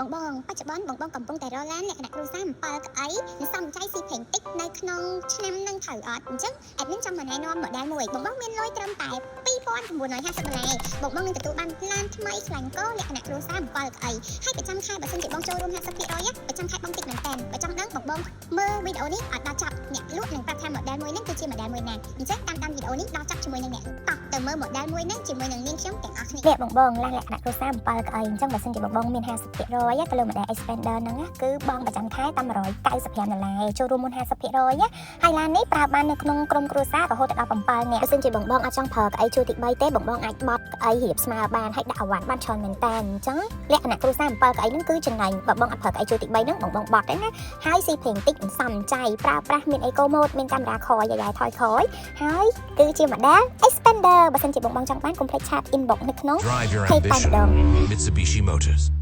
បងបងបច្ចុប្បន្នបងបងកំពុងតែរកឡានលក្ខណៈគ្រួសារ7កៅអីនិងសំចៃស៊ីប្រេងតិចនៅក្នុងឆ្នាំនឹងត្រូវអត់អញ្ចឹង admin ចង់មកណែនាំ model មួយបងបងមានលុយត្រឹមតែ2950ដុល្លារបងបងនឹងទទួលបានឡានថ្មីខ្លាញ់កលក្ខណៈគ្រួសារ7កៅអីហើយប្រចាំខែបើសិនជាបងចូលរួម50%ប្រចាំខែបងតិចមែនតើបើចង់ដឹងបងបងមើលវីដេអូនេះឲ្យដល់ចប់អ្នកលក់នឹងប្រាប់ថា model មួយហ្នឹងគឺជា model មួយណាអញ្ចឹងតាមតាមវីដេអូនេះដល់ចប់ជាមួយនឹងអ្នកតោះទៅមើល model មួយហ្នឹងជាមួយនឹងនាងខ្ញុំទាំងអស់គ្នានេះបងបងឡានលក្ខណៈគ្រួសារ7កៅអីអញ្ចឹងបើសិនជាបងបងមាន50%ទៅលើ model Xpander ហ្នឹងណាគឺបងប្រចាំខែតាម195ដុល្លារចូលរួមមុន50%ណាហើយឡាននេះប្រើបាននៅក្នុងក្រុមគ្រួសាររហូតដល់7នាក់បើសិនជាបងបងអត់ចង់ប្រើកៅអីជួរទី3ទេបងបងអាចបត់កៅអីរៀបស្មើបានហើយដាក់អវ៉ាន់បានច្រើនមែនតើអញ្ចឹងលក្ខណៈគ្រួសារ7កៅអីហ្នឹងគឺចំណេញបើបងអត់ប្រើកៅអីជួរទី3ហ្នឹងបងបងបត់ទេណាហើយស៊ីប្រេងតិចសំចៃប្រើប្រាស់មាន eco mode មានកាមេរ៉ាក្រោយយ៉ាយថយក្រោយហើយគឺជា model Xpander បើសិនជាបងបងចង់បានកុំភ្លេច chat inbox នៅក្នុង Drive your page តែម្ដង ambition. Mitsubishi Motors.